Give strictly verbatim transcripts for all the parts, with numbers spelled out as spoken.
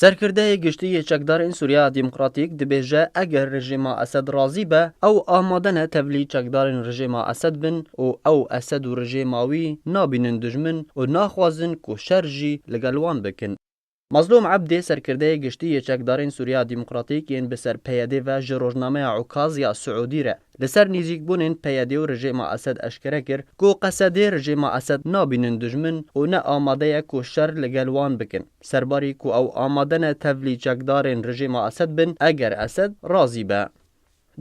Serkirdeyê Giştî yê Çekdarên Sûriya Demokratîk dibêje, eger rejîma Esed razî be, ew amade ne tevlî çekdarên rejîma Esed bin û ew Esed û rejîma wî nabînin dijmin û naxwazin ku şer jî li gel wan bikin. Mazlûm Ebdê, serkirdeyê giştî yê Çekdarên Sûriya Demokratîk yên bi ser P Y D ve ji rojnameya Ukaz ya Siûdî re li ser nêzîkbûnên P Y D û rejîma Esed eşkere kir ku Qesedê rejîma Esed nabînin dijmin û ne amade ye ku şer li gel wan bikin, serbarî ku ew amade ne tevlî çekdarên rejîma Esed bin, eger Esed razî be.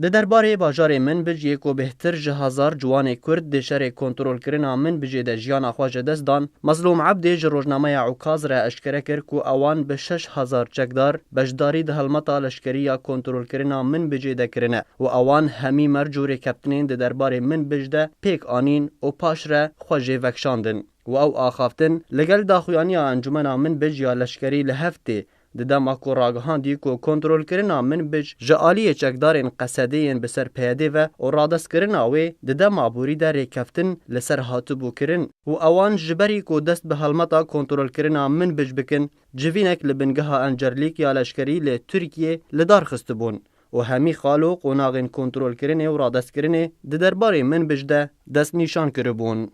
Di derbarê bajarê Minbicê ku bêhtir ji hezar ciwanê Kurd di şerê kontrolkirina Minbicê de jiyana xwe ji dest dan, Mazlûm Ebdê ji rojnameya Ukaz re eşkere kir ku ewan bi şeş hezar çekdar beşdarî di helmeta leşkerî ya kontrolkirina Minbicê de kirine û ewan hemî merc û rêkeftinên di derbarê Minbic de pêk anîn û paşre xwe jê vekişandin. Û ew axaftin li gel daxuyaniya encûmena Minbic ya leşkerî li hev tê, di dema ku ragihandî ku kontrolkirina Minbic ji aliyê çekdarên Qesedê yên bi ser P Y D ve û radestkirina wê di dema borî de rêkeftin li ser hatibû kirin û ewan ji berî ku dest bi helmeta kontrolkirina Minbic bikin, civînek li bingeha Encerlîk ya leşkerî li Tirkiyê li dar xistibûn û hemî xal û qonaxên kontrolkirinê û radestkirinê di derbarê Minbic de destnîşan kiribûn.